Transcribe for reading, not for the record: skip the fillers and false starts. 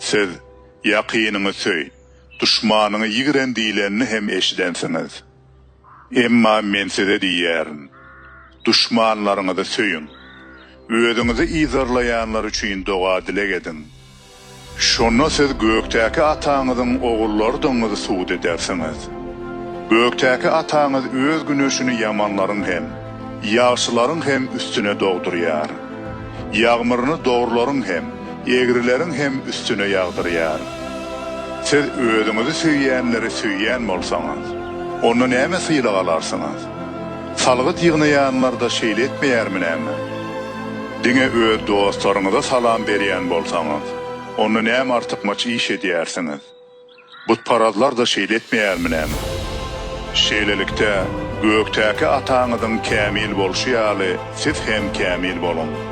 Siz, Ýakynyňy söý, duşmanyňy ýigren diýlenini hem eşidensiňiz. Emma Men size diýýärin, duşmanlaryňyzy söýüň, özüňizi yzarlaýanlar üçin doga-dileg ediň. Şonda siz gökdäki Ataňyzyň ogullarydygyňyzy subut edersiňiz. Gökdäki Ataňyz Öz güneşini ýamanlaryň hem, ýagşylaryň hem üstüne dogdurýar. Ýagmyryny dogrularyň hem, egrileriň hem üstüne ýagdyrýar. Siz özüňizi söýýänleri söýýän bolsaňyz, onda näme sylag alarsyňyz? Salgyt ýygnaýanlar-da şeýle etmeýärmi näme? Diňe öz dostlaryňyza salam berýän bolsaňyz, onda näme artykmaç iş edýärsiňiz? Butparazlar-da şeýle etmeýärmi näme? Şeýlelikde, gökdäki Ataňyzyň kämil bolşy ýaly, siz hem kämil boluň.